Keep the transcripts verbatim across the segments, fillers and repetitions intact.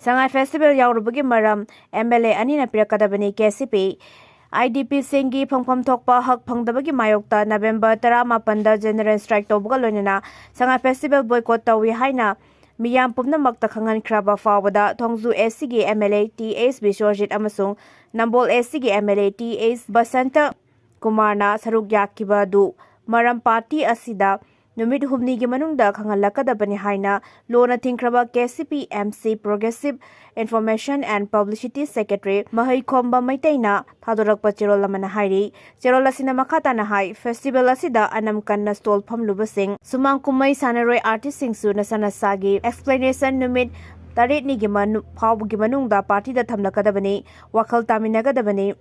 ꯁꯉꯥꯏ festival ꯌꯥꯎꯔꯨꯕꯒꯤ ꯃꯔꯝ M L A ꯑꯅꯤꯅ ꯄꯤꯔꯛꯀꯗꯕꯅꯤ꯫ ꯀꯦ C P, I D ꯄꯤꯁꯤꯡꯒꯤ ꯐꯪꯐꯝ ꯊꯣꯛꯄ ꯍꯛ ꯐꯪꯗꯕꯒꯤ ꯃꯥꯌꯣꯛꯇ ꯅꯕꯦꯝꯕꯔ ꯇꯔꯥꯃꯥꯄꯟꯗ ꯖꯦꯅꯔꯦꯜ ꯁ꯭ꯇ꯭ꯔꯥꯏꯛ ꯇꯧꯕꯒ ꯂꯣꯏꯅꯅ ꯁꯉꯥꯏ ꯐꯦꯁꯇꯤꯚꯦꯜ ꯕꯣꯏꯀꯣꯠ ꯇꯧꯏ ꯍꯥꯏꯅ ꯃꯤꯌꯥꯝ ꯄꯨꯝꯅꯃꯛꯇ ꯈꯪꯍꯟꯈ꯭ꯔꯕ ꯐꯥꯎꯕꯗ ꯊꯣꯡꯖꯨ ꯑꯦ ꯁꯤꯒꯤ ꯑꯦꯝ ꯑꯦꯜ ꯑꯦ ꯇꯤ ꯑꯦꯁ ꯕꯤꯁ꯭ꯋꯖꯤꯠ ꯑꯃꯁꯨꯡ ꯅꯝꯕꯣꯜ ꯑꯦ ꯁꯤꯒꯤ ꯑꯦꯝ ꯑꯦꯜ ꯑꯦ ꯇꯤ ꯑꯦꯁ ꯕꯁꯟꯇ ꯀꯨꯃꯥꯔꯅ ꯁꯔꯨꯛ ꯌꯥꯈꯤꯕ ꯑꯗꯨ ꯃꯔꯝ ꯄꯥꯔꯇꯤ ꯑꯁꯤꯗ ꯅꯨꯃꯤꯠ ꯍꯨꯝꯅꯤꯒꯤ ꯃꯅꯨꯡꯗ ꯈꯪꯍꯜꯂꯛꯀꯗꯕꯅꯤ ꯍꯥꯏꯅ ꯂꯣꯟꯅ ꯊꯤꯡꯈ꯭ꯔꯕ K C P M C Progressive Information and Publicity Secretary Maheikhomba ꯃꯩꯇꯩꯅ ꯊꯥꯗꯣꯔꯛꯄ ꯆꯦꯔꯣꯜ ꯑꯃꯅ ꯍꯥꯏꯔꯤ꯫ ꯆꯦꯔꯣꯜ ꯑꯁꯤꯅ ꯃꯈꯥ ꯇꯥꯅ ꯍꯥꯏ, ꯐꯦꯁꯇꯤꯚꯦꯜ ꯑꯁꯤꯗ ꯑꯅꯝ ꯀꯟꯅ ꯁ꯭ꯇꯣꯜ ꯐꯝꯂꯨꯕꯁꯤꯡ, ꯁꯨꯃꯥꯡ ꯀꯨꯝꯍꯩ ꯁꯥꯟꯅꯔꯣꯏ ꯑꯥꯔꯇꯤꯁꯁꯤꯡꯁꯨ ꯅꯁꯥ ꯅꯁꯥꯒꯤ ꯑꯦꯛꯁꯄ꯭ꯂꯦꯅꯦꯁꯟ ꯅꯨꯃꯤꯠ ꯇꯔꯦꯠꯅꯤꯒꯤ ꯃꯅꯨ-, ꯐꯥꯎꯕꯒꯤ ꯃꯅꯨꯡꯗ ꯄꯥꯔꯇꯤꯗ ꯊꯝꯂꯛꯀꯗꯕꯅꯤ, ꯋꯥꯈꯜ ꯇꯥꯃꯤꯟꯅꯒꯗꯕꯅꯤ꯫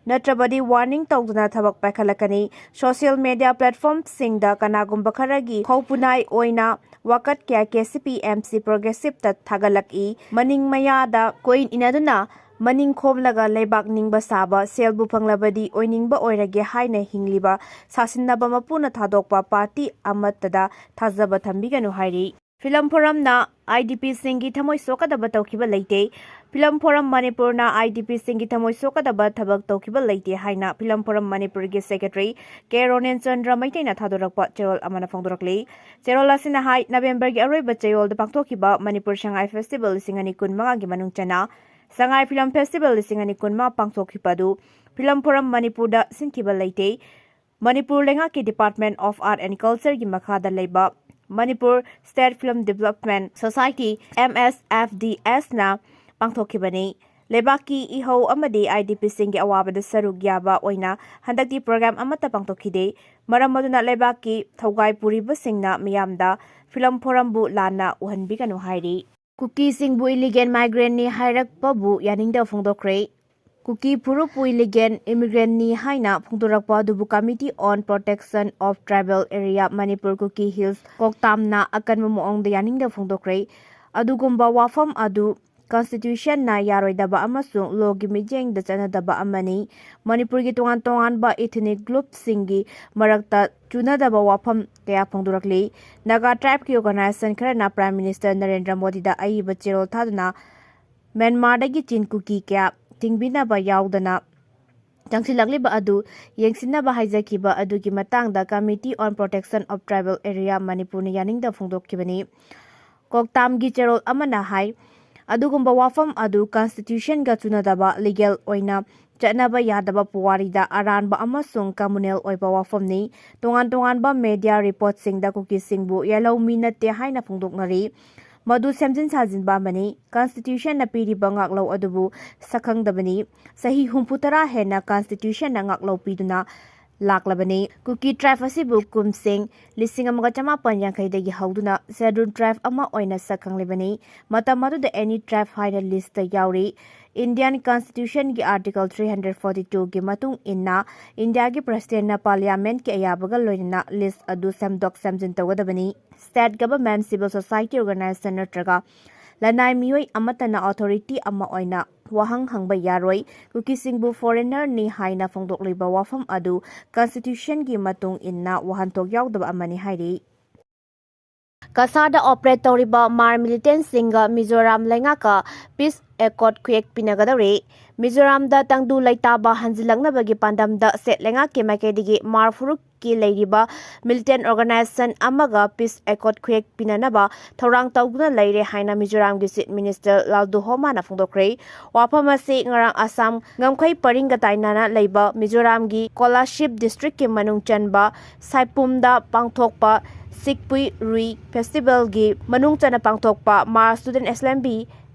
ꯅꯠꯇ꯭ꯔꯕꯗꯤ ꯋꯥꯔꯅꯤꯡ ꯇꯧꯗꯨꯅ ꯊꯕꯛ ꯄꯥꯏꯈꯠꯂꯛꯀꯅꯤ꯫ ꯁꯣꯁꯤꯌꯦꯜ ꯃꯦꯗꯤꯌꯥ ꯄ꯭ꯂꯦꯠꯐꯣꯔꯝꯁꯤꯡꯗ ꯀꯅꯥꯒꯨꯝꯕ ꯈꯔꯒꯤ ꯈꯧꯄꯨꯅꯥꯏ ꯑꯣꯏꯅ ꯋꯥꯀꯠ ꯀꯌꯥ ꯀꯦ ꯁꯤ ꯄꯤ ꯑꯦꯝ ꯁꯤ Progressiveꯇ ꯊꯥꯒꯠꯂꯛꯏ꯫ ꯃꯅꯤꯡ ꯃꯌꯥꯗ ꯀꯣꯏꯟ ꯏꯅꯗꯨꯅ ꯃꯅꯤꯡ ꯈꯣꯝꯂꯒ ꯂꯩꯕꯥꯛ ꯅꯤꯡꯕ ꯁꯥꯕ, ꯁꯦꯜꯕꯨ ꯐꯪꯂꯕꯗꯤ ꯑꯣꯏꯅꯤꯡꯕ ꯑꯣꯏꯔꯒꯦ ꯍꯥꯏꯅ ꯍꯤꯡꯂꯤꯕ ꯁꯥꯁꯤꯟꯅꯕ ꯃꯄꯨꯅ ꯊꯥꯗꯣꯛꯄ ꯄꯥꯔꯇꯤ ꯑꯃꯠꯇꯗ ꯊꯥꯖꯕ ꯊꯝꯕꯤꯒꯅꯨ ꯍꯥꯏꯔꯤ꯫ ꯐꯤꯂꯝ ꯐꯣꯔꯝꯅ ꯑꯥꯏ ꯗꯤ ꯄꯤꯁꯤꯡꯒꯤ ꯊꯃꯣꯏ ꯁꯣꯛꯀꯗꯕ ꯇꯧꯈꯤꯕ ꯂꯩꯇꯦ꯫ ꯐꯤꯂꯝ ꯐꯣꯔꯝ ꯃꯅꯤꯄꯨꯔꯅ ꯑꯥꯏ ꯗꯤ ꯄꯤꯁꯤꯡꯒꯤ ꯊꯃꯣꯏ ꯁꯣꯛꯀꯗꯕ ꯊꯕꯛ ꯇꯧꯈꯤꯕ ꯂꯩꯇꯦ ꯍꯥꯏꯅ ꯐꯤꯂꯝ ꯐꯣꯔꯝ ꯃꯅꯤꯄꯨꯔꯒꯤ ꯁꯦꯀ꯭ꯔꯦꯇꯔꯤ ꯀꯦ ꯔꯣꯅꯦꯟ ꯆꯟꯗ꯭ꯔ ꯃꯩꯇꯩꯅ ꯊꯥꯗꯣꯔꯛꯄ ꯆꯦꯔꯣꯜ ꯑꯃꯅ ꯐꯣꯡꯗꯣꯔꯛꯂꯤ꯫ ꯆꯦꯔꯣꯜ ꯑꯁꯤꯅ ꯍꯥꯏ, ꯅꯕꯦꯝꯕꯔꯒꯤ ꯑꯔꯣꯏꯕ ꯆꯌꯣꯜꯗ ꯄꯥꯡꯊꯣꯛꯈꯤꯕ ꯃꯅꯤꯄꯨꯔ ꯁꯉꯥꯏ ꯐꯦꯁꯇꯤꯚꯦꯜ ꯂꯤꯁꯤꯡ ꯑꯅꯤ ꯀꯨꯟꯃꯉꯥꯒꯤ ꯃꯅꯨꯡ ꯆꯟꯅ ꯁꯉꯥꯏ ꯐꯤꯂꯝ ꯐꯦꯁꯇꯤꯚꯦꯜ ꯂꯤꯁꯤꯡ ꯑꯅꯤ ꯀꯨꯟꯃꯉꯥ ꯄꯥꯡꯊꯣꯛꯈꯤꯕ ꯑꯗꯨ ꯐꯤꯂꯝ ꯐꯣꯔꯝ ꯃꯅꯤꯄꯨꯔꯗ ꯁꯤꯟꯈꯤꯕ ꯂꯩꯇꯦ꯫ ꯃꯅꯤꯄꯨꯔ ꯂꯩꯉꯥꯛꯀꯤ Department of Art and Cultureꯒꯤ ꯃꯈꯥꯗ ꯂꯩꯕ Manipur State Film Development Society, M S F D Sꯅ ꯄꯥꯡꯊꯣꯛꯈꯤꯕꯅꯤ꯫ ꯂꯩꯕꯥꯛꯀꯤ ꯏꯍꯧ ꯑꯃꯗꯤ ꯑꯥꯏ ꯗꯤ ꯄꯤꯁꯤꯡꯒꯤ ꯑꯋꯥꯕꯗ ꯁꯔꯨꯛ ꯌꯥꯕ ꯑꯣꯏꯅ ꯍꯟꯗꯛꯇꯤ ꯄ꯭ꯔꯣꯒ꯭ꯔꯥꯝ ꯑꯃꯠꯇ ꯄꯥꯡꯊꯣꯛꯈꯤꯗꯦ꯫ ꯃꯔꯝ ꯑꯗꯨꯅ ꯂꯩꯕꯥꯛꯀꯤ ꯊꯧꯒꯥꯏ ꯄꯨꯔꯤꯕꯁꯤꯡꯅ ꯃꯤꯌꯥꯝꯗ ꯐꯤꯂꯝ ꯐꯣꯔꯝꯕꯨ ꯂꯥꯟꯅ ꯎꯍꯟꯕꯤꯒꯅꯨ ꯍꯥꯏꯔꯤ꯫ ꯀꯨꯀꯤꯁꯤꯡꯕꯨ illegal migrantꯅꯤ ꯍꯥꯏꯔꯛꯄꯕꯨ ꯌꯥꯅꯤꯡꯗꯕ ꯐꯣꯡꯗꯣꯛꯈ꯭ꯔꯦ꯫ ꯀꯨꯀꯤ ꯐꯨꯔꯨꯞꯄꯨ illegal immigrantꯅꯤ ꯍꯥꯏꯅ ꯐꯣꯡꯗꯣꯔꯛꯄ ꯑꯗꯨꯕꯨ Committee on Protection of Tribal Area Manipur Kuki Hills, ꯀꯣꯛꯇꯥꯝꯅ ꯑꯀꯟꯕ ꯃꯑꯣꯡꯗ ꯌꯥꯅꯤꯡꯗꯕ ꯐꯣꯡꯗꯣꯛꯈ꯭ꯔꯦ꯫ ꯑꯗꯨꯒꯨꯝꯕ ꯋꯥꯐꯝ ꯑꯗꯨ Constitution ꯅ ꯌꯥꯔꯣꯏꯗꯕ ꯑꯃꯁꯨꯡ law ꯒꯤ ꯃꯤꯠꯌꯦꯡꯗ ꯆꯠꯅꯗꯕ ꯑꯃꯅꯤ꯫ ꯃꯅꯤꯄꯨꯔꯒꯤ ꯇꯣꯉꯥꯟ ꯇꯣꯉꯥꯟꯕ ethnic group ꯁꯤꯡꯒꯤ ꯃꯔꯛꯇ ꯆꯨꯅꯗꯕ ꯋꯥꯐꯝ ꯀꯌꯥ ꯐꯣꯡꯗꯣꯔꯛꯂꯤ꯫ Naga tribe ꯀꯤ organization ꯈꯔꯅ Prime Minister ꯅꯔꯦꯟꯗ꯭ꯔ ꯃꯣꯗꯤꯗ ꯑꯏꯕ ꯆꯦꯔꯣꯜ ꯊꯥꯗꯨꯅ ꯃ꯭ꯌꯥꯟꯃꯥꯔꯗꯒꯤ ꯆꯤꯟ ꯀꯨꯀꯤ ꯀꯌꯥ ꯊꯤꯡꯕꯤꯅꯕ ꯌꯥꯎꯗꯅ ꯆꯪꯁꯤꯜꯂꯛꯂꯤꯕ ꯑꯗꯨ ꯌꯦꯡꯁꯤꯟꯅꯕ ꯍꯥꯏꯖꯈꯤꯕ ꯑꯗꯨꯒꯤ ꯃꯇꯥꯡꯗ Committee on Protection of Tribal Area ꯃꯅꯤꯄꯨꯔꯅ ꯌꯥꯅꯤꯡꯗꯕ ꯐꯣꯡꯗꯣꯛꯈꯤꯕꯅꯤ꯫ ꯀꯣꯛꯇꯥꯝꯒꯤ ꯆꯦꯔꯣꯜ ꯑꯃꯅ ꯍꯥꯏ, ꯑꯗꯨꯒꯨꯝꯕ ꯋꯥꯐꯝ ꯑꯗꯨ Constitution ꯒ ꯆꯨꯅꯗꯕ, legal ꯑꯣꯏꯅ ꯆꯠꯅꯕ ꯌꯥꯗꯕ ꯄꯨꯋꯥꯔꯤꯗ ꯑꯔꯥꯟꯕ ꯑꯃꯁꯨꯡ communal ꯑꯣꯏꯕ ꯋꯥꯐꯝꯅꯤ꯫ ꯇꯣꯉꯥꯟ ꯇꯣꯉꯥꯟꯕ media report ꯁꯤꯡꯗ ꯀꯨꯀꯤꯁꯤꯡꯕꯨ ꯌꯦꯜꯍꯧꯃꯤ ꯅꯠꯇꯦ ꯍꯥꯏꯅ ꯐꯣꯡꯗꯣꯛꯅꯔꯤ꯫ ꯃꯗꯨ ꯁꯦꯝꯖꯤꯟ ꯁꯥꯖꯤꯟꯕ ꯑꯃꯅꯤ꯫ Constitution ꯅ ꯄꯤꯔꯤꯕ ꯉꯥꯛꯂꯧ ꯑꯗꯨꯕꯨ ꯁꯛꯈꯪꯗꯕꯅꯤ꯫ ꯆꯍꯤ ꯍꯨꯝꯐꯨ ꯇꯔꯥ ꯍꯦꯟꯅ Constitution ꯅ ꯉꯥꯛꯂꯧ ꯄꯤꯗꯨꯅ ꯂꯥꯛꯂꯕꯅꯤ꯫ ꯀꯨꯀꯤ tribe ꯑꯁꯤꯕꯨ ꯀꯨꯝꯁꯤꯡ ꯂꯤꯁꯤꯡ ꯑꯃꯒ ꯆꯃꯥꯄꯟ ꯌꯥꯡꯈꯩꯗꯒꯤ ꯍꯧꯗꯨꯅ Scheduled Tribe ꯑꯃ ꯑꯣꯏꯅ ꯁꯛꯈꯪꯂꯤꯕꯅꯤ꯫ ꯃꯇꯝ ꯑꯗꯨꯗ any tribe ꯍꯥꯏꯅ list ꯇ ꯌꯥꯎꯔꯤ꯫ Indian Constitution ꯒꯤ Article three hundred forty two ꯒꯤ ꯃꯇꯨꯡ ꯏꯟꯅ India ꯒꯤ President ꯅ Parliament ꯀꯤ ꯑꯌꯥꯕꯒ ꯂꯣꯏꯅꯅ list ꯑꯗꯨ ꯁꯦꯝꯗꯣꯛ ꯁꯦꯝꯖꯤꯟ ꯇꯧꯒꯗꯕꯅꯤ꯫ State government, civil society organization ꯅꯠꯇ꯭ꯔꯒ ꯂꯅꯥꯏ ꯃꯤꯑꯣꯏ ꯑꯃꯠꯇꯅ authority ꯑꯃ ꯑꯣꯏꯅ ꯋꯥꯍꯪ ꯍꯪꯕ ꯌꯥꯔꯣꯏ꯫ ꯀꯨꯀꯤꯁꯤꯡꯕꯨ foreigner ꯅꯤ ꯍꯥꯏꯅ ꯐꯣꯡꯗꯣꯛꯂꯤꯕ ꯋꯥꯐꯝ ꯑꯗꯨ Constitution ꯒꯤ ꯃꯇꯨꯡ ꯏꯟꯅ ꯋꯥꯍꯟꯊꯣꯛ ꯌꯥꯎꯗꯕ ꯑꯃꯅꯤ ꯍꯥꯏꯔꯤ꯫ ꯀꯁꯥꯔꯗ operate ꯇꯧꯔꯤꯕ ꯃꯥꯔ militant ꯁꯤꯡꯒ ꯃꯤꯖꯣꯔꯥꯝ ꯂꯩꯉꯥꯛꯀ peace accord ꯈꯨꯌꯦꯛ ꯄꯤꯅꯒꯗꯧꯔꯤ꯫ ꯃꯤꯖꯣꯔꯥꯝꯗ ꯇꯪꯗꯨ ꯂꯩꯇꯥꯕ ꯍꯟꯖꯤꯜꯂꯛꯅꯕꯒꯤ ꯄꯥꯟꯗꯝꯗ state ꯂꯩꯉꯥꯛꯀꯤ ꯃꯥꯏꯀꯩꯗꯒꯤ ꯃꯥꯔ ꯐꯨꯔꯨꯞꯀꯤ ꯂꯩꯔꯤꯕ militant organization ꯑꯃꯒ peace accord ꯈꯨꯌꯦꯛ ꯄꯤꯅꯅꯕ ꯊꯧꯔꯥꯡ ꯇꯧꯗꯨꯅ ꯂꯩꯔꯦ ꯍꯥꯏꯅ ꯃꯤꯖꯣꯔꯥꯝꯒꯤ Chief Minister ꯂꯥꯜꯗꯨ ꯍꯣꯃꯥꯅ ꯐꯣꯡꯗꯣꯛꯈ꯭ꯔꯦ꯫ ꯋꯥꯐꯝ ꯑꯁꯤ ꯉꯔꯥꯡ ꯑꯁꯥꯝ ꯉꯝꯈꯩ ꯄꯔꯤꯡꯒ ꯇꯥꯏꯅꯅ ꯂꯩꯕ ꯃꯤꯖꯣꯔꯥꯝꯒꯤ ꯀꯣꯂꯥꯁꯤꯕ district ꯀꯤ ꯃꯅꯨꯡ ꯆꯟꯕ ꯁꯥꯏꯄꯨꯝꯗ ꯄꯥꯡꯊꯣꯛꯄ ꯁꯤꯛꯄꯨꯏ ꯔꯨꯏ festival ꯒꯤ ꯃꯅꯨꯡ ꯆꯟꯅ ꯄꯥꯡꯊꯣꯛꯄ ꯃꯥꯔ Student Assembly,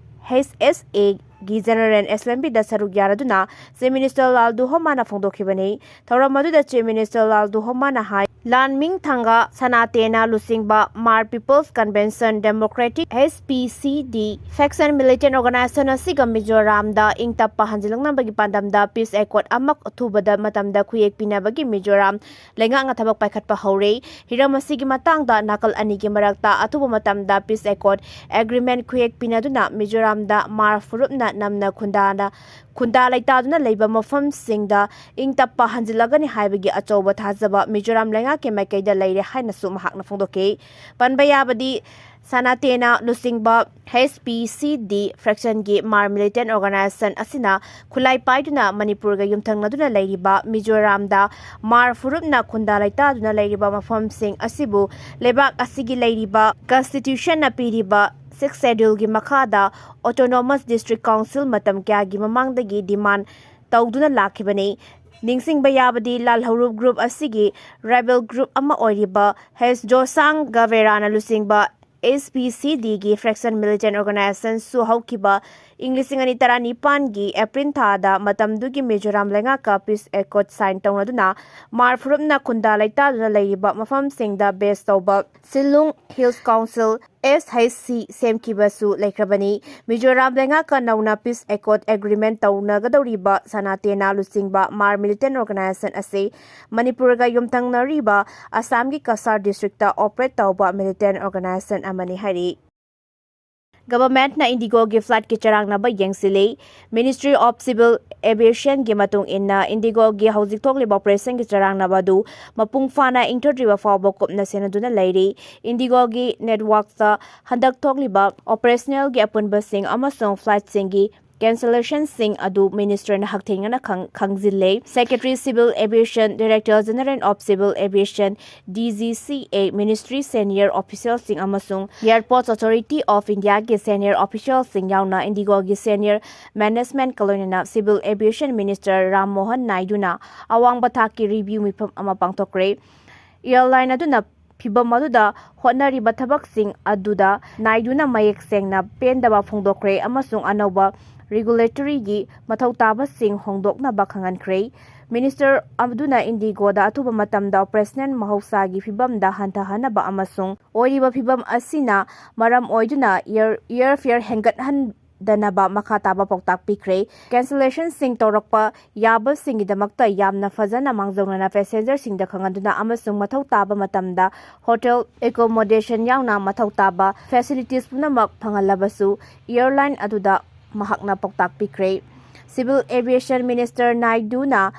H S A, ꯒꯤ General Assembly ꯗ ꯁꯔꯨꯛ ꯌꯥꯔꯗꯨꯅ Chief Minister ꯂꯥꯜꯗꯨ ꯍꯣꯃꯥꯅ ꯐꯣꯡꯗꯣꯛꯈꯤꯕꯅꯤ꯫ ꯊꯧꯔꯝ ꯑꯗꯨꯗ Chief Minister ꯂꯥꯜꯗꯨ ꯍꯣꯃꯥꯅ ꯍꯥꯏ, ꯂꯥꯟꯃꯤꯡ ꯊꯥꯡꯒ ꯁꯅꯥꯇꯦꯅ ꯂꯨꯆꯤꯡꯕ Hmar People's Convention Democratic, H P C D, faction militant organization ꯑꯁꯤꯒ ꯃꯤꯖꯣꯔꯥꯝꯗ ꯏꯪ ꯇꯞꯄ ꯍꯟꯖꯤꯜꯂꯛꯅꯕꯒꯤ ꯄꯥꯟꯗꯝꯗ peace accord ꯑꯃ ꯑꯊꯨꯕꯗ ꯃꯇꯝꯗ ꯈꯨꯌꯦꯛ ꯄꯤꯅꯕꯒꯤ ꯃꯤꯖꯣꯔꯥꯝ ꯂꯩꯉꯥꯛꯅ ꯊꯕꯛ ꯄꯥꯏꯈꯠꯄ ꯍꯧꯔꯦ꯫ ꯍꯤꯔꯝ ꯑꯁꯤꯒꯤ ꯃꯇꯥꯡꯗ ꯅꯥꯀꯜ ꯑꯅꯤꯒꯤ ꯃꯔꯛꯇ ꯑꯊꯨꯕ ꯃꯇꯝꯗ peace accord agreement ꯈꯨꯌꯦꯛ ꯄꯤꯅꯗꯨꯅ ꯃꯤꯖꯣꯔꯥꯝꯗ Hmar ꯐꯨꯔꯨꯞꯅ ꯅꯝꯅ ꯈꯨꯟꯗꯥꯅ, ꯈꯨꯟꯗꯥ ꯂꯩꯇꯥꯗꯨꯅ ꯂꯩꯕ ꯃꯐꯝꯁꯤꯡꯗ ꯏꯪ ꯇꯞꯄ ꯍꯟꯖꯤꯜꯂꯒꯅꯤ ꯍꯥꯏꯕꯒꯤ ꯑꯆꯧꯕ ꯊꯥꯖꯕ ꯃꯤꯖꯣꯔꯥꯝ ꯂꯩꯉꯥꯛꯀꯤ ꯃꯥꯏꯀꯩꯗ ꯂꯩꯔꯦ ꯍꯥꯏꯅꯁꯨ ꯃꯍꯥꯛꯅ ꯐꯣꯡꯗꯣꯛꯈꯤ꯫ ꯄꯟꯕ ꯌꯥꯕꯗꯤ, ꯁꯅꯥꯇꯦꯅ ꯂꯨꯆꯤꯡꯕ H P C D factionꯒꯤ Hmar militant organization ꯑꯁꯤꯅ ꯈꯨꯠꯂꯥꯏ ꯄꯥꯏꯗꯨꯅ ꯃꯅꯤꯄꯨꯔꯒ ꯌꯨꯝꯊꯪꯅꯗꯨꯅ ꯂꯩꯔꯤꯕ ꯃꯤꯖꯣꯔꯥꯝꯗ Hmar ꯐꯨꯔꯨꯞꯅ ꯈꯨꯟꯗꯥ ꯂꯩꯇꯥꯗꯨꯅ ꯂꯩꯔꯤꯕ ꯃꯐꯝꯁꯤꯡ ꯑꯁꯤꯕꯨ ꯂꯩꯕꯥꯛ ꯑꯁꯤꯒꯤ ꯂꯩꯔꯤꯕ constitutionꯅ ꯄꯤꯔꯤꯕ Sixth Scheduleꯒꯤ ꯃꯈꯥꯗ Autonomous District Council ꯃꯇꯝ ꯀꯌꯥꯒꯤ ꯃꯃꯥꯡꯗꯒꯤ demand ꯇꯧꯗꯨꯅ ꯂꯥꯛꯈꯤꯕꯅꯤ꯫ ꯅꯤꯡꯁꯤꯡꯕ ꯌꯥꯕꯗꯤ, ꯂꯥꯜꯍꯧꯂꯨꯞ group ꯑꯁꯤꯒꯤ rebel group ꯑꯃ ꯑꯣꯏꯔꯤꯕ H Josang Gaveraꯅ ꯂꯨꯆꯤꯡꯕ H P C Dꯒꯤ faction militant organizationꯁꯨ ꯍꯧꯈꯤꯕ ꯏꯪ ꯂꯤꯁꯤꯡ ꯑꯅꯤ ꯇꯔꯥꯅꯤꯄꯥꯟꯒꯤ April ꯊꯥꯗ ꯃꯇꯝꯗꯨꯒꯤ Mizoram ꯂꯩꯉꯥꯛꯀ peace accord sign ꯇꯧꯅꯗꯨꯅ Hmar ꯐꯨꯔꯨꯞꯅ ꯈꯨꯟꯗꯥ ꯂꯩꯇꯥꯗꯨꯅ ꯂꯩꯔꯤꯕ ꯃꯐꯝꯁꯤꯡꯗ base ꯇꯧꯕ Shillong Hills Council, S H C, ꯁꯦꯝꯈꯤꯕꯁꯨ ꯂꯩꯈ꯭ꯔꯕꯅꯤ꯫ Mizoram ꯂꯩꯉꯥꯛꯀ ꯅꯧꯅ peace accord agreement ꯇꯧꯅꯒꯗꯧꯔꯤꯕ ꯁꯅꯥꯇꯦꯅ ꯂꯨꯆꯤꯡꯕ Hmar militant organization ꯑꯁꯤ ꯃꯅꯤꯄꯨꯔꯒ ꯌꯨꯝꯊꯪꯅꯔꯤꯕ ꯑꯁꯥꯝꯒꯤ ꯀꯁꯥꯔ districtꯇ operate ꯇꯧꯕ militant organization ꯑꯃꯅꯤ ꯍꯥꯏꯔꯤ꯫ Governmentꯅ IndiGoꯒꯤ flightꯀꯤ ꯆꯔꯥꯡꯅꯕ ꯌꯦꯡꯁꯤꯜꯂꯤ꯫ Ministry of Civil Aviationꯒꯤ ꯃꯇꯨꯡ ꯏꯟꯅ, IndiGoꯒꯤ ꯍꯧꯖꯤꯛ ꯊꯣꯛꯂꯤꯕ operationꯒꯤ ꯆꯔꯥꯡꯅꯕ ꯑꯗꯨ ꯃꯄꯨꯡ ꯐꯥꯅ ꯏꯪꯊꯗ꯭ꯔꯤꯕ ꯐꯥꯎꯕ ꯀꯨꯞꯅ ꯁꯦꯟꯅꯗꯨꯅ ꯂꯩꯔꯤ꯫ IndiGoꯒꯤ networkꯇ ꯍꯟꯗꯛ ꯊꯣꯛꯂꯤꯕ operationꯒꯤ ꯑꯄꯨꯟꯕꯁꯤꯡ ꯑꯃꯁꯨꯡ flightꯁꯤꯡꯒꯤ cancellationꯁꯤꯡ ꯑꯗꯨ ministerꯅ ꯍꯛꯊꯦꯡꯅꯅ ꯈꯪ-, ꯈꯪꯖꯤꯜꯂꯦ꯫ Secretary Civil Aviation, Director General of Civil Aviation, D G C A, ministry senior officialꯁꯤꯡ ꯑꯃꯁꯨꯡ Airports Authority of Indiaꯒꯤ senior officialꯁꯤꯡ ꯌꯥꯎꯅ IndiGoꯒꯤ senior managementꯀ ꯂꯣꯏꯅꯅ Civil Aviation Minister Ram Mohan ꯅꯥꯏꯗꯨꯅ ꯑꯋꯥꯡꯕ ꯊꯥꯛꯀꯤ review ꯃꯤꯐꯝ ꯑꯃ ꯄꯥꯡꯊꯣꯛꯈ꯭ꯔꯦ꯫ Airline ꯑꯗꯨꯅ ꯐꯤꯚꯝ ꯑꯗꯨꯗ ꯍꯣꯠꯅꯔꯤꯕ ꯊꯕꯛꯁꯤꯡ ꯑꯗꯨꯗ ꯅꯥꯏꯗꯨꯅ ꯃꯌꯦꯛ ꯁꯦꯡꯅ ꯄꯦꯟꯗꯕ ꯐꯣꯡꯗꯣꯛꯈ꯭ꯔꯦ ꯑꯃꯁꯨꯡ ꯑꯅꯧꯕ regulatorꯒꯤ ꯃꯊꯧ ꯇꯥꯕꯁꯤꯡ ꯍꯣꯡꯗꯣꯛꯅꯕ ꯈꯪꯍꯟꯈ꯭ꯔꯦ꯫ Minister ꯑꯗꯨꯅ IndiGoꯗ ꯑꯊꯨꯕ ꯃꯇꯝꯗ operational ꯃꯍꯧꯁꯥꯒꯤ ꯐꯤꯕꯝꯗ ꯍꯟꯊꯍꯟꯅꯕ ꯑꯃꯁꯨꯡ ꯑꯣꯏꯔꯤꯕ ꯐꯤꯕꯝ ꯑꯁꯤꯅ ꯃꯔꯝ ꯑꯣꯏꯗꯨꯅ air, airfare ꯍꯦꯟꯒꯠꯍꯟꯗꯅꯕ ꯃꯈꯥ ꯇꯥꯕ ꯄꯥꯎꯇꯥꯛ ꯄꯤꯈ꯭ꯔꯦ꯫ Cancellationꯁꯤꯡ ꯇꯧꯔꯛꯄ ꯌꯥꯕꯁꯤꯡꯒꯤꯗꯃꯛꯇ ꯌꯥꯝꯅ ꯐꯖꯅ ꯃꯥꯡꯖꯧꯅꯅ passengerꯁꯤꯡꯗ ꯈꯪꯍꯟꯗꯨꯅ ꯑꯃꯁꯨꯡ ꯃꯊꯧ ꯇꯥꯕ ꯃꯇꯝꯗ hotel accommodation ꯌꯥꯎꯅ ꯃꯊꯧ ꯇꯥꯕ facilities ꯄꯨꯝꯅꯃꯛ ꯐꯪꯍꯜꯂꯕꯁꯨ airline ꯑꯗꯨꯗ ꯃꯍꯥꯛꯅ ꯄꯥꯎꯇꯥꯛ ꯄꯤꯈ꯭ꯔꯦ꯫ Civil Aviation Minister ꯅꯥꯏꯗꯨꯅ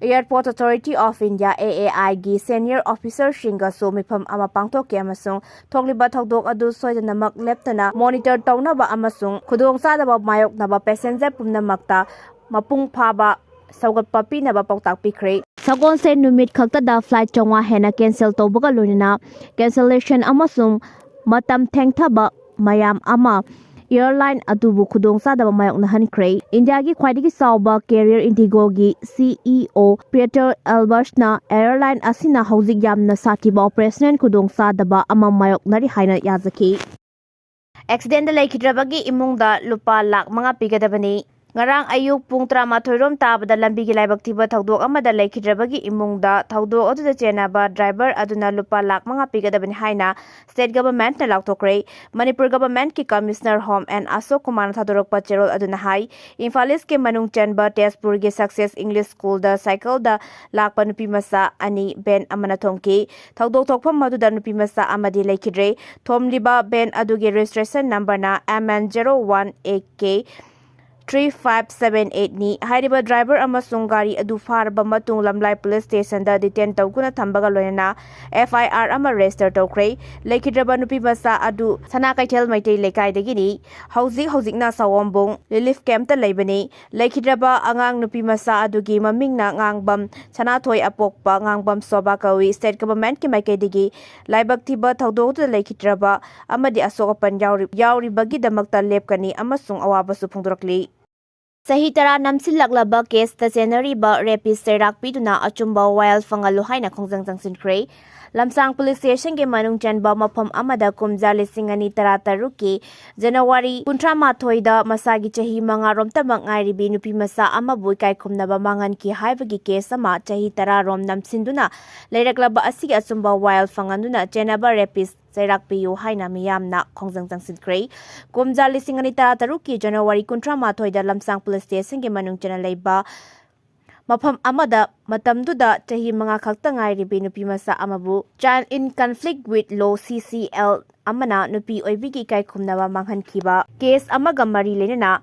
Airport Authority of India, AAIꯒꯤ senior officerꯁꯤꯡꯒꯁꯨ ꯃꯤꯐꯝ ꯑꯃ ꯄꯥꯡꯊꯣꯛꯈꯤ ꯑꯃꯁꯨꯡ ꯊꯣꯛꯂꯤꯕ ꯊꯧꯗꯣꯛ ꯑꯗꯨ ꯁꯣꯏꯗꯅꯃꯛ ꯂꯦꯞꯇꯅ monitor ꯇꯧꯅꯕ ꯑꯃꯁꯨꯡ ꯈꯨꯗꯣꯡꯆꯥꯗꯕ ꯃꯥꯌꯣꯛꯅꯕ passenger ꯄꯨꯝꯅꯃꯛꯇ ꯃꯄꯨꯡ ꯐꯥꯕ ꯁꯧꯒꯠꯄ ꯄꯤꯅꯕ ꯄꯥꯎꯇꯥꯛ ꯄꯤꯈ꯭ꯔꯦ꯫ ꯁꯒꯣꯜꯁꯦꯟ ꯅꯨꯃꯤꯠ ꯈꯛꯇꯗ flight ꯆꯥꯝꯃꯉꯥ ꯍꯦꯟꯅ cancel ꯇꯧꯕꯒ ꯂꯣꯏꯅꯅ cancellation ꯑꯃꯁꯨꯡ ꯃꯇꯝ ꯊꯦꯡꯊꯕ ꯃꯌꯥꯝ ꯑꯃ airline ꯑꯗꯨꯕꯨ ꯈꯨꯗꯣꯡꯆꯥꯗꯕ ꯃꯥꯌꯣꯛꯅꯍꯟꯈ꯭ꯔꯦ꯫ ꯏꯟꯗꯤꯌꯥꯒꯤ ꯈ꯭ꯋꯥꯏꯗꯒꯤ ꯆꯥꯎꯕ carrier IndiGoꯒꯤ CEO Pieter Elbers ꯅ airline ꯑꯁꯤꯅ ꯍꯧꯖꯤꯛ ꯌꯥꯝꯅ ꯁꯥꯊꯤꯕ operational ꯈꯨꯗꯣꯡꯆꯥꯗꯕ ꯑꯃ ꯃꯥꯌꯣꯛꯅꯔꯤ ꯍꯥꯏꯅ ꯌꯥꯖꯈꯤ꯫ Accidentꯗ ꯂꯩꯈꯤꯗ꯭ꯔꯕꯒꯤ ꯏꯃꯨꯡꯗ ꯂꯨꯄꯥ ꯂꯥꯈ ꯃꯉꯥ ꯄꯤꯒꯗꯕꯅꯤ꯫ ꯉꯔꯥꯡ ꯑꯌꯨꯛ ꯄꯨꯡ ꯇꯔꯥꯃꯥꯊꯣꯏ ꯔꯣꯝ ꯇꯥꯕꯗ ꯂꯝꯕꯤꯒꯤ ꯂꯥꯏꯕꯛ ꯊꯤꯕ ꯊꯧꯗꯣꯛ ꯑꯃꯗ ꯂꯩꯈꯤꯗ꯭ꯔꯕꯒꯤ ꯏꯃꯨꯡꯗ ꯊꯧꯗꯣꯛ ꯑꯗꯨꯗ ꯆꯦꯟꯅꯕ driver ꯑꯗꯨꯅ ꯂꯨꯄꯥ ꯂꯥꯈ ꯃꯉꯥ ꯄꯤꯒꯗꯕꯅꯤ ꯍꯥꯏꯅ state governmentꯅ ꯂꯥꯎꯊꯣꯛꯈ꯭ꯔꯦ꯫ Manipur governmentꯀꯤ Commissioner Home N ꯑꯁꯣꯛ ꯀꯨꯃꯥꯔꯅ ꯊꯥꯗꯣꯔꯛꯄ ꯆꯦꯔꯣꯜ ꯑꯗꯨꯅ ꯍꯥꯏ, ꯏꯝꯐꯥꯜ Eastꯀꯤ ꯃꯅꯨꯡ ꯆꯟꯕ ꯇꯦꯖꯄꯨꯔꯒꯤ Success English Schoolꯗ cycleꯗ ꯂꯥꯛꯄ ꯅꯨꯄꯤ ꯃꯆꯥ ꯑꯅꯤ van ꯑꯃꯅ ꯊꯣꯝꯈꯤ꯫ ꯊꯧꯗꯣꯛ ꯊꯣꯛꯐꯝ ꯑꯗꯨꯗ ꯅꯨꯄꯤ ꯃꯆꯥ ꯑꯃꯗꯤ ꯂꯩꯈꯤꯗ꯭ꯔꯦ꯫ ꯊꯣꯝꯂꯤꯕ van ꯑꯗꯨꯒꯤ registration numberꯅ M N zero one A K three five seven eight ꯅꯤ꯫ ꯍꯥꯏꯔꯤꯕ driver ꯑꯃꯁꯨꯡ ꯒꯥꯔꯤ ꯑꯗꯨ ꯐꯥꯔꯕ ꯃꯇꯨꯡ ꯂꯝꯂꯥꯏ police stationꯗ detain ꯇꯧꯗꯨꯅ ꯊꯝꯕꯒ ꯂꯣꯏꯅꯅ F I R ꯑꯃ register ꯇꯧꯈ꯭ꯔꯦ꯫ ꯂꯩꯈꯤꯗ꯭ꯔꯕ ꯅꯨꯄꯤ ꯃꯆꯥ ꯑꯗꯨ ꯁꯅꯥ ꯀꯩꯊꯦꯜ ꯃꯩꯇꯩ ꯂꯩꯀꯥꯏꯗꯒꯤꯅꯤ꯫ ꯍꯧꯖꯤꯛ ꯍꯧꯖꯤꯛꯅ ꯁꯑꯣꯝꯕꯨꯡ relief campꯇ ꯂꯩꯕꯅꯤ꯫ ꯂꯩꯈꯤꯗ꯭ꯔꯕ ꯑꯉꯥꯡ ꯅꯨꯄꯤ ꯃꯆꯥ ꯑꯗꯨꯒꯤ ꯃꯃꯤꯡꯅ ꯉꯥꯡꯕꯝ ꯁꯅꯥꯊꯣꯏ ꯑꯄꯣꯛꯄ ꯉꯥꯡꯕꯝ ꯁꯣꯕꯥ ꯀꯧꯏ꯫ State governmentꯀꯤ ꯃꯥꯏꯀꯩꯗꯒꯤ ꯂꯥꯏꯕꯛ ꯊꯤꯕ ꯊꯧꯗꯣꯛꯇꯨꯗ ꯂꯩꯈꯤꯗ꯭ꯔꯕ ꯑꯃꯗꯤ ꯑꯁꯣꯛ ꯑꯄꯟ ꯌꯥꯎꯔꯤ-, ꯌꯥꯎꯔꯤꯕꯒꯤꯗꯃꯛꯇ ꯂꯦꯞꯀꯅꯤ ꯑꯃꯁꯨꯡ ꯑꯋꯥꯕꯁꯨ ꯐꯣꯡꯗꯣꯔꯛꯂꯤ꯫ ꯆꯍꯤ ꯇꯔꯥ ꯅꯝꯁꯤꯜꯂꯛꯂꯕ caseꯇ ꯆꯦꯟꯅꯔꯤꯕ rapist ꯆꯩꯔꯥꯛ ꯄꯤꯗꯨꯅ ꯑꯆꯨꯝꯕ ꯋꯥꯌꯦꯜ ꯐꯪꯍꯜꯂꯨ ꯍꯥꯏꯅ ꯈꯣꯡꯖꯪ ꯆꯪꯁꯤꯟꯈ꯭ꯔꯦ꯫ ꯂꯝꯁꯥꯡ ꯄꯨꯂꯤꯁ ꯁ꯭ꯇꯦꯁꯟꯒꯤ ꯃꯅꯨꯡ ꯆꯟꯕ ꯃꯐꯝ ꯑꯃꯗ ꯀꯨꯝꯖꯥ ꯂꯤꯁꯤꯡ ꯑꯅꯤ ꯇꯔꯥ ꯇꯔꯨꯛꯀꯤ ꯖꯅꯋꯥꯔꯤ ꯀꯨꯟꯊ꯭ꯔꯥ ꯃꯥꯊꯣꯏꯗ ꯃꯁꯥꯒꯤ ꯆꯍꯤ ꯃꯉꯥ ꯔꯣꯝꯇꯃꯛ ꯉꯥꯏꯔꯤꯕꯤ ꯅꯨꯄꯤ ꯃꯆꯥ ꯑꯃꯕꯨ ꯏꯀꯥꯏ ꯈꯨꯝꯅꯕ ꯃꯥꯡꯍꯟꯈꯤ ꯍꯥꯏꯕꯒꯤ ꯀꯦꯁ ꯑꯃ ꯆꯍꯤ ꯇꯔꯥ ꯔꯣꯝ ꯅꯝꯁꯤꯟꯗꯨꯅ ꯂꯩꯔꯛꯂꯕ ꯑꯁꯤꯒꯤ ꯑꯆꯨꯝꯕ ꯋꯥꯌꯦꯜ ꯐꯪꯍꯟꯗꯨꯅ ꯆꯦꯟꯅꯕ ꯔꯦꯄꯤꯁ ꯆꯩꯔꯥꯛ ꯄꯤꯌꯨ ꯍꯥꯏꯅ ꯃꯤꯌꯥꯝꯅ ꯈꯣꯡꯖꯪ ꯆꯪꯁꯤꯟꯈ꯭ꯔꯦ꯫ ꯀꯨꯝꯖꯥ ꯂꯤꯁꯤꯡ ꯑꯅꯤ ꯇꯔꯥ ꯇꯔꯨꯛꯀꯤ ꯖꯅꯋꯥꯔꯤ ꯀꯨꯟꯊ꯭ꯔꯥ ꯃꯥꯊꯣꯏꯗ ꯂꯝꯁꯥꯡ ꯄꯨꯂꯤꯁ ꯁ꯭ꯇꯦꯁꯟꯒꯤ ꯃꯅꯨꯡ ꯆꯟꯅ ꯂꯩꯕ ꯃꯐꯝ ꯑꯃꯗ ꯃꯇꯝꯗꯨꯗ ꯆꯍꯤ ꯃꯉꯥ ꯈꯛꯇ ꯉꯥꯏꯔꯤꯕꯤ ꯅꯨꯄꯤ ꯃꯆꯥ ꯑꯃꯕꯨ Child in Conflict with Law, C C L, ꯑꯃꯅ ꯅꯨꯄꯤ ꯑꯣꯏꯕꯤꯒꯤ ꯏꯀꯥꯏ ꯈꯨꯝꯅꯕ ꯃꯥꯡꯍꯟꯈꯤꯕ ꯀꯦꯁ ꯑꯃꯒ ꯃꯔꯤ ꯂꯩꯅꯅ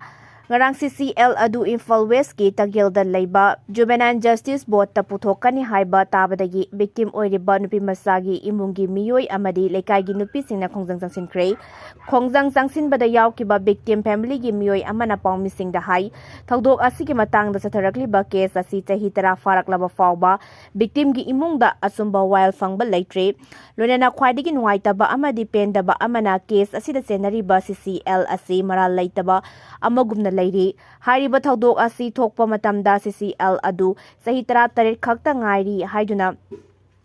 ꯉꯔꯥꯡ C C L ꯑꯗꯨ ꯏꯝꯐꯥꯜ ꯋꯦꯁꯀꯤ ꯇꯒꯦꯜꯗ ꯂꯩꯕ Juvenile Justice Boardꯇ ꯄꯨꯊꯣꯛꯀꯅꯤ ꯍꯥꯏꯕ ꯇꯥꯕꯗꯒꯤ victim ꯑꯣꯏꯔꯤꯕ ꯅꯨꯄꯤ ꯃꯆꯥꯒꯤ ꯏꯃꯨꯡꯒꯤ ꯃꯤꯑꯣꯏ ꯑꯃꯗꯤ ꯂꯩꯀꯥꯏꯒꯤ ꯅꯨꯄꯤꯁꯤꯡꯅ ꯈꯣꯡꯖꯪ ꯆꯪꯁꯤꯟꯈ꯭ꯔꯦ꯫ ꯈꯣꯡꯖꯪ ꯆꯪꯁꯤꯟꯕꯗ ꯌꯥꯎꯈꯤꯕ victim familyꯒꯤ ꯃꯤꯑꯣꯏ ꯑꯃꯅ ꯄꯥꯎꯃꯤꯁꯤꯡꯗ ꯍꯥꯏ, ꯊꯧꯗꯣꯛ ꯑꯁꯤꯒꯤ ꯃꯇꯥꯡꯗ ꯆꯠꯊꯔꯛꯂꯤꯕ ꯀꯦꯁ ꯑꯁꯤ ꯆꯍꯤ ꯇꯔꯥ ꯐꯥꯔꯛꯂꯕ ꯐꯥꯎꯕ victimꯒꯤ ꯏꯃꯨꯡꯗ ꯑꯆꯨꯝꯕ ꯋꯥꯌꯦꯜ ꯐꯪꯕ ꯂꯩꯇ꯭ꯔꯤ꯫ ꯂꯣꯏꯅꯅ ꯈ꯭ꯋꯥꯏꯗꯒꯤ ꯅꯨꯡꯉꯥꯏꯇꯕ ꯑꯃꯗꯤ ꯄꯦꯟꯗꯕ ꯑꯃꯅ ꯀꯦꯁ ꯑꯁꯤꯗ ꯆꯦꯟꯅꯔꯤꯕ C C L ꯑꯁꯤ ꯃꯔꯥꯜ ꯂꯩꯇꯕ ꯑꯃꯒꯨꯝꯅ ꯂꯩꯔꯤ꯫ ꯍꯥꯏꯔꯤꯕ ꯊꯧꯗꯣꯛ ꯑꯁꯤ ꯊꯣꯛꯄ ꯃꯇꯝꯗ C C L ꯑꯗꯨ ꯆꯍꯤ ꯇꯔꯥ ꯇꯔꯦꯠ ꯈꯛꯇ ꯉꯥꯏꯔꯤ ꯍꯥꯏꯗꯨꯅ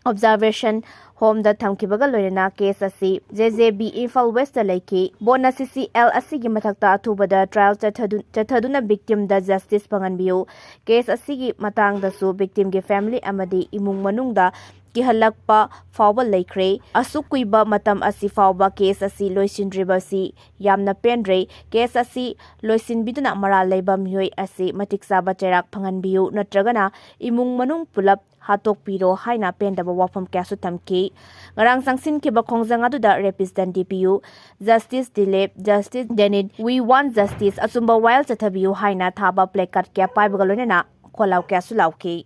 observation homeꯗ ꯊꯝꯈꯤꯕꯒ ꯂꯣꯏꯅꯅ ꯀꯦꯁ ꯑꯁꯤ J J B Imphal west ꯂꯩꯈꯤ꯫ ꯕꯣꯔꯗꯅ C C L ꯑꯁꯤꯒꯤ ꯃꯊꯛꯇ ꯑꯊꯨꯕꯗ trial ꯆꯠꯊꯗꯨ-, ꯆꯠꯊꯗꯨꯅ victimꯗ justice ꯐꯪꯍꯟꯕꯤꯌꯨ꯫ ꯀꯦꯁ ꯑꯁꯤꯒꯤ ꯃꯇꯥꯡꯗꯁꯨ victimꯒꯤ family ꯑꯃꯗꯤ ꯏꯃꯨꯡ ꯃꯅꯨꯡꯗ ꯀꯤꯍꯜꯂꯛꯄ ꯐꯥꯎꯕ ꯂꯩꯈ꯭ꯔꯦ꯫ ꯑꯁꯨꯛ ꯀꯨꯏꯕ ꯃꯇꯝ ꯑꯁꯤ ꯐꯥꯎꯕ ꯀꯦꯁ ꯑꯁꯤ ꯂꯣꯏꯁꯤꯟꯗ꯭ꯔꯤꯕꯁꯤ ꯌꯥꯝꯅ ꯄꯦꯟꯗ꯭ꯔꯦ꯫ ꯀꯦꯁ ꯑꯁꯤ ꯂꯣꯏꯁꯤꯟꯕꯤꯗꯨꯅ ꯃꯔꯥꯜ ꯂꯩꯕ ꯃꯤꯑꯣꯏ ꯑꯁꯤ ꯃꯇꯤꯛ ꯆꯥꯕ ꯆꯩꯔꯥꯛ ꯐꯪꯍꯟꯕꯤꯌꯨ, ꯅꯠꯇ꯭ꯔꯒꯅ ꯏꯃꯨꯡ ꯃꯅꯨꯡ ꯄꯨꯂꯞ ꯍꯥꯠꯇꯣꯛꯄꯤꯔꯣ ꯍꯥꯏꯅ ꯄꯦꯟꯗꯕ ꯋꯥꯐꯝ ꯀꯌꯥꯁꯨ ꯊꯝꯈꯤ꯫ ꯉꯔꯥꯡ ꯆꯪꯁꯤꯟꯈꯤꯕ ꯈꯣꯡꯖꯪ ꯑꯗꯨꯗ rapist ꯗꯟꯗꯤ ꯄꯤꯌꯨ, Justice Dilip, Justice Denit, We Want Justice, ꯑꯆꯨꯝꯕ ꯋꯥꯌꯦꯜ ꯆꯠꯊꯕꯤꯌꯨ ꯍꯥꯏꯅ ꯊꯥꯕ placard ꯀꯌꯥ ꯄꯥꯏꯕꯒ ꯂꯣꯏꯅꯅ ꯈꯣꯜꯂꯥꯎ ꯀꯌꯥꯁꯨ ꯂꯥꯎꯈꯤ꯫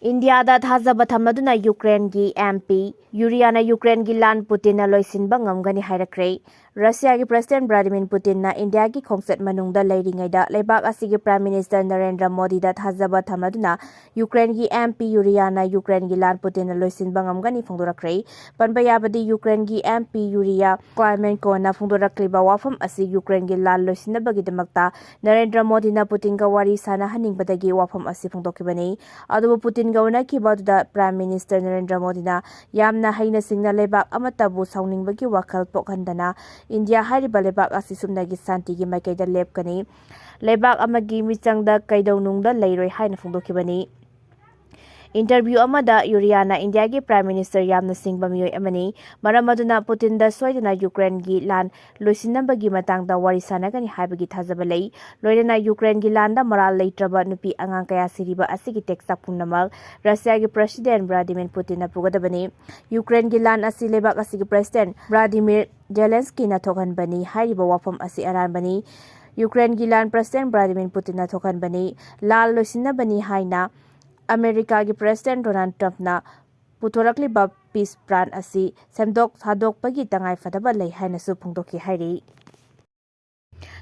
ꯏꯟꯗꯤꯌꯥꯗ ꯊꯥꯖꯕ ꯊꯝꯂꯗꯨꯅ ꯌꯨꯀ꯭ꯔꯦꯟꯒꯤ M P ꯌꯨꯔꯤꯌꯥꯅ ꯌꯨꯀ꯭ꯔꯦꯟꯒꯤ ꯂꯥꯟ ꯄꯨꯇꯤꯟꯅ ꯂꯣꯏꯁꯤꯟꯕ ꯉꯝꯒꯅꯤ ꯍꯥꯏꯔꯛꯈ꯭ꯔꯦ꯫ ꯔꯁꯤꯌꯥꯒꯤ ꯄ꯭ꯔꯁꯤꯗꯦꯟ ꯚ꯭ꯂꯥꯗꯤꯃꯤꯔ ꯄꯨꯇꯤꯟꯅ ꯏꯟꯗꯤꯌꯥꯒꯤ ꯈꯣꯡꯆꯠ ꯃꯅꯨꯡꯗ ꯂꯩꯔꯤꯉꯩꯗ ꯂꯩꯕꯥꯛ ꯑꯁꯤꯒꯤ ꯄ꯭ꯔꯥꯏꯝ ꯃꯤꯅꯤꯁꯇꯔ ꯅꯔꯦꯟꯗ꯭ꯔ ꯃꯣꯗꯤꯗ ꯊꯥꯖꯕ ꯊꯝꯂꯗꯨꯅ ꯌꯨꯀ꯭ꯔꯦꯟꯒꯤ ꯑꯦꯝ ꯄꯤ ꯌꯨꯔꯤꯌꯥꯅ ꯌꯨꯀ꯭ꯔꯦꯟꯒꯤ ꯂꯥꯟ ꯄꯨꯇꯤꯟꯅ ꯂꯣꯏꯁꯤꯟꯕ ꯉꯝꯒꯅꯤ ꯐꯣꯡꯗꯣꯔꯛꯈ꯭ꯔꯦ꯫ ꯄꯟꯕ ꯌꯥꯕꯗꯤ ꯌꯨꯀ꯭ꯔꯦꯟꯒꯤ ꯑꯦꯝ ꯄꯤ ꯌꯨꯔꯤꯌꯥ ꯀ꯭ꯂꯥꯏꯃꯦꯟꯀꯣꯅ ꯐꯣꯡꯗꯣꯔꯛꯂꯤꯕ ꯋꯥꯐꯝ ꯑꯁꯤ ꯌꯨꯀ꯭ꯔꯦꯟꯒꯤ ꯂꯥꯟ ꯂꯣꯏꯁꯤꯟꯅꯕꯒꯤꯗꯃꯛꯇ ꯅꯔꯦꯟꯗ꯭ꯔ ꯃꯣꯗꯤꯅ ꯄꯨꯇꯤꯟꯒ ꯋꯥꯔꯤ ꯁꯥꯟꯅꯍꯟꯅꯤꯡꯕꯗꯒꯤ ꯋꯥꯐꯝ ꯑꯁꯤ ꯐꯣꯡꯗꯣꯛꯈꯤꯕꯅꯤ꯫ ꯑꯗꯨꯕꯨ ꯄꯨꯇꯤꯟꯒ ꯎꯅꯈꯤꯕ ꯑꯗꯨꯗ ꯄ꯭ꯔꯥꯏꯝ ꯃꯤꯅꯤꯁꯇꯔ ꯅꯔꯦꯟꯗ꯭ꯔ ꯃꯣꯗꯤꯅ ꯌꯥꯝꯅ ꯍꯩꯅ ꯁꯤꯡꯅ ꯂꯩꯕꯥꯛ ꯑꯃꯠꯇꯕꯨ ꯁꯥꯎꯅꯤꯡꯕꯒꯤ ꯋꯥꯈꯜ ꯄꯣꯛꯍꯟꯗꯅ ꯏꯟꯗꯤꯌꯥ ꯍꯥꯏꯔꯤꯕ ꯂꯩꯕꯥꯛ ꯑꯁꯤ ꯁꯨꯞꯅꯒꯤ ꯁꯥꯟꯇꯤꯒꯤ ꯃꯥꯏꯀꯩꯗ ꯂꯦꯞꯀꯅꯤ, ꯂꯩꯕꯥꯛ ꯑꯃꯒꯤ ꯃꯤꯆꯪꯗ ꯀꯩꯗꯧꯅꯨꯡꯗ ꯂꯩꯔꯣꯏ ꯍꯥꯏꯅ ꯐꯣꯡꯗꯣꯛꯈꯤꯕꯅꯤ꯫ ꯏꯟꯇꯔꯚ꯭ꯌꯨ ꯑꯃꯗ ꯌꯨꯔꯤꯌꯥꯅ ꯏꯟꯗꯤꯌꯥꯒꯤ ꯄ꯭ꯔꯥꯏꯝ ꯃꯤꯅꯤꯁꯇꯔ ꯌꯥꯝꯅ ꯁꯤꯡꯕ ꯃꯤꯑꯣꯏ ꯑꯃꯅꯤ, ꯃꯔꯝ ꯑꯗꯨꯅ ꯄꯨꯇꯤꯟꯗ ꯁꯣꯏꯗꯅ ꯌꯨꯀ꯭ꯔꯦꯟꯒꯤ ꯂꯥꯟ ꯂꯣꯏꯁꯤꯟꯅꯕꯒꯤ ꯃꯇꯥꯡꯗ ꯋꯥꯔꯤ ꯁꯥꯟꯅꯒꯅꯤ ꯍꯥꯏꯕꯒꯤ ꯊꯥꯖꯕ ꯂꯩ꯫ ꯂꯣꯏꯅꯅ ꯌꯨꯀ꯭ꯔꯦꯟꯒꯤ ꯂꯥꯟꯗ ꯃꯔꯥꯜ ꯂꯩꯇ꯭ꯔꯕ ꯅꯨꯄꯤ ꯑꯉꯥꯡ ꯀꯌꯥ ꯁꯤꯔꯤꯕ ꯑꯁꯤꯒꯤ ꯇꯦꯛ ꯆꯥꯛ ꯄꯨꯝꯅꯃꯛ ꯔꯁꯤꯌꯥꯒꯤ ꯄ꯭ꯔꯁꯤꯗꯦꯟ ꯚ꯭ꯂꯥꯗꯤꯃꯤꯔ ꯄꯨꯇꯤꯟꯅ ꯄꯨꯒꯗꯕꯅꯤ꯫ ꯌꯨꯀ꯭ꯔꯦꯟꯒꯤ ꯂꯥꯟ ꯑꯁꯤ ꯂꯩꯕꯥꯛ ꯑꯁꯤꯒꯤ ꯄ꯭ꯔꯁꯤꯗꯦꯟ ꯚ꯭ꯂꯥꯗꯤꯃꯤꯔ ꯖꯦꯂꯦꯟꯁꯀꯤꯅ ꯊꯣꯛꯍꯟꯕꯅꯤ ꯍꯥꯏꯔꯤꯕ ꯋꯥꯐꯝ ꯑꯁꯤ ꯑꯔꯥꯟꯕꯅꯤ꯫ ꯌꯨꯀ꯭ꯔꯦꯟꯒꯤ ꯂꯥꯟ ꯄ꯭ꯔꯁꯤꯗꯦꯟ ꯚ꯭ꯂꯥꯗꯤꯃꯤꯔ ꯄꯨꯇꯤꯟꯅ ꯊꯣꯛꯍꯟꯕꯅꯤ꯫ ꯂꯥꯟ ꯂꯣꯏꯁꯤꯟꯅꯕꯅꯤ ꯍꯥꯏꯅ ꯑꯃꯦꯔꯤꯀꯥꯒꯤ ꯄ꯭ꯔꯁꯤꯗꯦꯟ ꯗꯣꯅꯥꯜꯗ ꯇ꯭ꯔꯝꯞꯅ ꯄꯨꯊꯣꯔꯛꯂꯤꯕ ꯄꯤꯁ ꯄ꯭ꯂꯥꯟ ꯑꯁꯤ ꯁꯦꯝꯗꯣꯛ ꯁꯥꯗꯣꯛꯄꯒꯤ ꯇꯉꯥꯏꯐꯗꯕ ꯂꯩ ꯍꯥꯏꯅꯁꯨ ꯐꯣꯡꯗꯣꯛꯈꯤ ꯍꯥꯏꯔꯤ꯫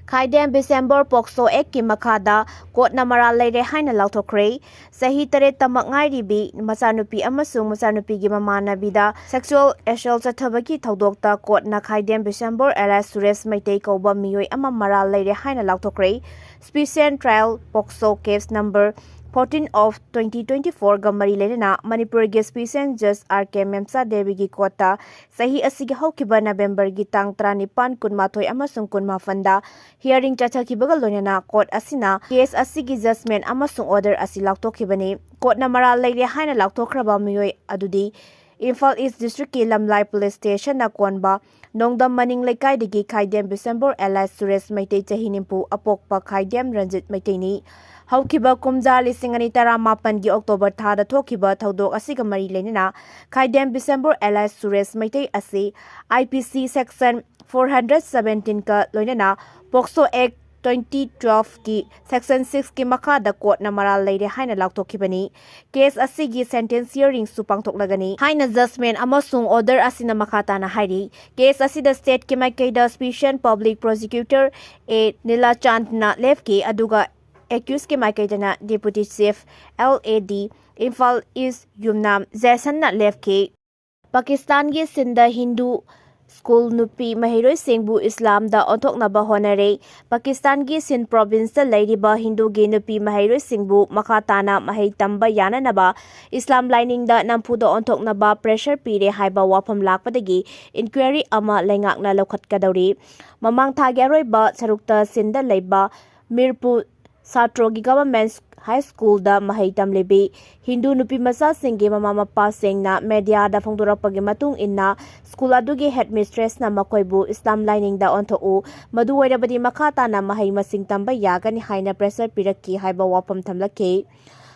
ꯈꯥꯏꯗꯦꯝ ꯕꯤꯁꯦꯝꯕꯣꯔ ꯄꯣꯛꯁꯣ ꯑꯦꯛꯀꯤ ꯃꯈꯥꯗ ꯀꯣꯔꯠꯅ ꯃꯔꯥꯜ ꯂꯩꯔꯦ ꯍꯥꯏꯅ ꯂꯥꯎꯊꯣꯛꯈ꯭ꯔꯦ꯫ ꯆꯍꯤ ꯇꯔꯦꯠꯇꯃꯛ ꯉꯥꯏꯔꯤꯕꯤ ꯃꯆꯥꯅꯨꯄꯤ ꯑꯃꯁꯨꯡ ꯃꯆꯥꯅꯨꯄꯤꯒꯤ ꯃꯃꯥꯟꯅꯕꯤꯗ ꯁꯦꯛꯁꯨꯑꯦꯜ ꯑꯦꯁꯣꯜ ꯆꯠꯊꯕꯒꯤ ꯊꯧꯗꯣꯛꯇ ꯀꯣꯔꯠꯅ ꯈꯥꯏꯗꯦꯝ ꯕꯤꯁꯦꯝꯕꯣꯔ alias ꯁꯨꯔꯦꯁ ꯃꯩꯇꯩ ꯀꯧꯕ ꯃꯤꯑꯣꯏ ꯑꯃ ꯃꯔꯥꯜ ꯂꯩꯔꯦ ꯍꯥꯏꯅ ꯂꯥꯎꯊꯣꯛꯈ꯭ꯔꯦ꯫ Special Trial ꯄꯣꯛꯁꯣ case number fourteen of twenty twenty fourꯒ ꯃꯔꯤ ꯂꯩꯅꯅ ꯃꯅꯤꯄꯨꯔꯒꯤ Special Judge R K ꯃꯦꯝꯆꯥ ꯗꯦꯕꯤꯒꯤ ꯀꯣꯔꯠꯇ ꯆꯍꯤ ꯑꯁꯤꯒꯤ ꯍꯧꯈꯤꯕ ꯅꯕꯦꯝꯕꯔꯒꯤ ꯇꯥꯡ ꯇꯔꯥꯅꯤꯄꯥꯟ, ꯀꯨꯟꯃꯥꯊꯣꯏ ꯑꯃꯁꯨꯡ ꯀꯨꯟꯃꯥꯄꯟꯗ hearing ꯆꯠꯊꯈꯤꯕꯒ ꯂꯣꯏꯅꯅ ꯀꯣꯔꯠ ꯑꯁꯤꯅ case ꯑꯁꯤꯒꯤ judgment ꯑꯃꯁꯨꯡ order ꯑꯁꯤ ꯂꯥꯎꯊꯣꯛꯈꯤꯕꯅꯤ꯫ ꯀꯣꯔꯠꯅ ꯃꯔꯥꯜ ꯂꯩꯔꯦ ꯍꯥꯏꯅ ꯂꯥꯎꯊꯣꯛꯈ꯭ꯔꯕ ꯃꯤꯑꯣꯏ ꯑꯗꯨꯗꯤ ꯏꯝꯐꯥꯜ East Districtꯀꯤ ꯂꯝꯂꯥꯏ Police Stationꯅ ꯀꯣꯟꯕ ꯅꯣꯡꯗꯝ ꯃꯅꯤꯡ ꯂꯩꯀꯥꯏꯗꯒꯤ ꯈꯥꯏꯗꯦꯝ ꯕꯤꯁꯦꯝꯕꯣꯔ alias ꯁꯨꯔꯦꯁ ꯃꯩꯇꯩ, ꯆꯍꯤ ꯅꯤꯐꯨ, ꯑꯄꯣꯛꯄ ꯈꯥꯏꯗꯦꯝ ꯔꯟꯖꯤꯠ ꯃꯩꯇꯩꯅꯤ꯫ ꯍꯧꯈꯤꯕ ꯀꯨꯝꯖꯥ ꯂꯤꯁꯤꯡ ꯑꯅꯤ ꯇꯔꯥꯃꯥꯄꯟꯒꯤ October ꯊꯥꯗ ꯊꯣꯛꯈꯤꯕ ꯊꯧꯗꯣꯛ ꯑꯁꯤꯒ ꯃꯔꯤ ꯂꯩꯅꯅ ꯈꯥꯏꯗꯦꯝ ꯕꯤꯁꯦꯝꯕꯣꯔ alias ꯁꯨꯔꯦꯁ ꯃꯩꯇꯩ ꯑꯁꯤ I P C section four hundred seventeenꯀ ꯂꯣꯏꯅꯅ ꯄꯣꯛꯁꯣ Act twenty twelve ꯀꯤ section six ꯀꯤ ꯃꯈꯥꯗ court ꯅ ꯃꯔꯥꯜ ꯂꯩꯔꯦ ꯍꯥꯏꯅ ꯂꯥꯎꯊꯣꯛꯈꯤꯕꯅꯤ꯫ Case ꯑꯁꯤꯒꯤ sentence hearing ꯁꯨ ꯄꯥꯡꯊꯣꯛꯂꯒꯅꯤ ꯍꯥꯏꯅ judgment ꯑꯃꯁꯨꯡ order ꯑꯁꯤꯅ ꯃꯈꯥ ꯇꯥꯅ ꯍꯥꯏꯔꯤ꯫ Case ꯑꯁꯤꯗ state ꯀꯤ ꯃꯥꯏꯀꯩꯗ special public prosecutor A ꯅꯤꯂꯥꯆꯥꯟꯗꯅ ꯂꯦꯞꯈꯤ, ꯑꯗꯨꯒ accused ꯀꯤ ꯃꯥꯏꯀꯩꯗꯅ Deputy Chief L A D Imphal East Yumnam ꯖꯦꯁꯟꯅ ꯂꯦꯞꯈꯤ꯫ ꯄꯥꯀꯤꯁꯇꯥꯟꯒꯤ Sind Hindu school ꯅꯨꯄꯤ ꯃꯍꯩꯔꯣꯏꯁꯤꯡꯕꯨ ꯏꯁꯂꯥꯝꯗ ꯑꯣꯟꯊꯣꯛꯅꯕ ꯍꯣꯠꯅꯔꯦ꯫ ꯄꯥꯀꯤꯁꯇꯥꯟꯒꯤ ꯁꯤꯟ province ꯇ ꯂꯩꯔꯤꯕ ꯍꯤꯟꯗꯨꯒꯤ ꯅꯨꯄꯤ ꯃꯍꯩꯔꯣꯏꯁꯤꯡꯕꯨ ꯃꯈꯥ ꯇꯥꯅ ꯃꯍꯩ ꯇꯝꯕ ꯌꯥꯅꯅꯕ ꯏꯁꯂꯥꯝ ꯂꯥꯏꯅꯤꯡꯗ ꯅꯝꯐꯨꯗ ꯑꯣꯟꯊꯣꯛꯅꯕ pressure ꯄꯤꯔꯦ ꯍꯥꯏꯕ ꯋꯥꯐꯝ ꯂꯥꯛꯄꯗꯒꯤ inquiry ꯑꯃ ꯂꯩꯉꯥꯛꯅ ꯂꯧꯈꯠꯀꯗꯧꯔꯤ꯫ ꯃꯃꯥꯡ ꯊꯥꯒꯤ ꯑꯔꯣꯏꯕ ꯁꯔꯨꯛꯇ ꯁꯤꯟꯗ ꯂꯩꯕ ꯃꯤꯔꯄꯨꯔ ꯁꯥꯇ꯭ꯔꯣꯒꯤ Government High School ꯗ ꯃꯍꯩ ꯇꯝꯂꯤꯕꯤ ꯍꯤꯟꯗꯨ ꯅꯨꯄꯤ ꯃꯆꯥꯁꯤꯡꯒꯤ ꯃꯃꯥ ꯃꯄꯥꯁꯤꯡꯅ media ꯗ ꯐꯣꯡꯗꯣꯔꯛꯄꯒꯤ ꯃꯇꯨꯡ ꯏꯟꯅ, school ꯑꯗꯨꯒꯤ headmistress ꯅ ꯃꯈꯣꯏꯕꯨ ꯏꯁꯂꯥꯝ ꯂꯥꯏꯅꯤꯡꯗ ꯑꯣꯟꯊꯣꯛꯎ, ꯃꯗꯨ ꯑꯣꯏꯔꯕꯗꯤ ꯃꯈꯥ ꯇꯥꯅ ꯃꯍꯩ ꯃꯁꯤꯡ ꯇꯝꯕ ꯌꯥꯒꯅꯤ ꯍꯥꯏꯅ pressure ꯄꯤꯔꯛꯈꯤ ꯍꯥꯏꯕ ꯋꯥꯐꯝ ꯊꯝꯂꯛꯈꯤ꯫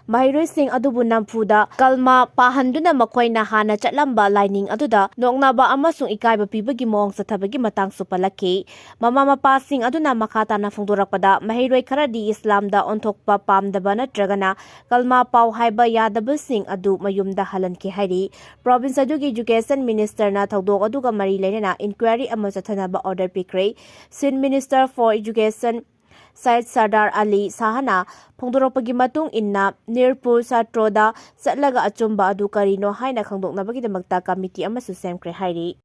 ꯃꯍꯩꯔꯣꯏꯁꯤꯡ ꯑꯗꯨꯕꯨ ꯅꯝꯐꯨꯗ ꯀꯜꯃꯥ ꯄꯥꯍꯟꯗꯨꯅ ꯃꯈꯣꯏꯅ ꯍꯥꯟꯅ ꯆꯠꯂꯝꯕ ꯂꯥꯏꯅꯤꯡ ꯑꯗꯨꯗ ꯅꯣꯛꯅꯕ ꯑꯃꯁꯨꯡ ꯏꯀꯥꯏꯕ ꯄꯤꯕꯒꯤ ꯃꯑꯣꯡ ꯆꯠꯊꯕꯒꯤ ꯃꯇꯥꯡꯁꯨ ꯄꯜꯂꯛꯈꯤ꯫ ꯃꯃꯥ ꯃꯄꯥꯁꯤꯡ ꯑꯗꯨꯅ ꯃꯈꯥ ꯇꯥꯅ ꯐꯣꯡꯗꯣꯔꯛꯄꯗ, ꯃꯍꯩꯔꯣꯏ ꯈꯔꯗꯤ ꯏꯁꯂꯥꯝꯗ ꯑꯣꯟꯊꯣꯛꯄ ꯄꯥꯝꯗꯕ ꯅꯠꯇ꯭ꯔꯒꯅ ꯀꯜꯃꯥ ꯄꯥꯎ ꯍꯥꯏꯕ ꯌꯥꯗꯕꯁꯤꯡ ꯑꯗꯨ ꯃꯌꯨꯝꯗ ꯍꯜꯍꯟꯈꯤ ꯍꯥꯏꯔꯤ꯫ Province ꯑꯗꯨꯒꯤ Education Minister ꯅ ꯊꯧꯗꯣꯛ ꯑꯗꯨꯒ ꯃꯔꯤ ꯂꯩꯅꯅ inquiry ꯑꯃ ꯆꯠꯊꯅꯕ order ꯄꯤꯈ꯭ꯔꯦ꯫ ꯁꯤꯟ Minister for Education ꯁꯌꯦꯗ ꯁꯔꯗꯥꯔ ꯑꯂꯤ ꯁꯥꯍꯅ ꯐꯣꯡꯗꯣꯔꯛꯄꯒꯤ ꯃꯇꯨꯡ ꯏꯟꯅ, ꯃꯤꯔꯄꯨꯔ ꯁꯥꯇ꯭ꯔꯣꯗ ꯆꯠꯂꯒ ꯑꯆꯨꯝꯕ ꯑꯗꯨ ꯀꯔꯤꯅꯣ ꯍꯥꯏꯅ ꯈꯪꯗꯣꯛꯅꯕꯒꯤꯗꯃꯛꯇ committee ꯑꯃꯁꯨ ꯁꯦꯝꯈ꯭ꯔꯦ ꯍꯥꯏꯔꯤ꯫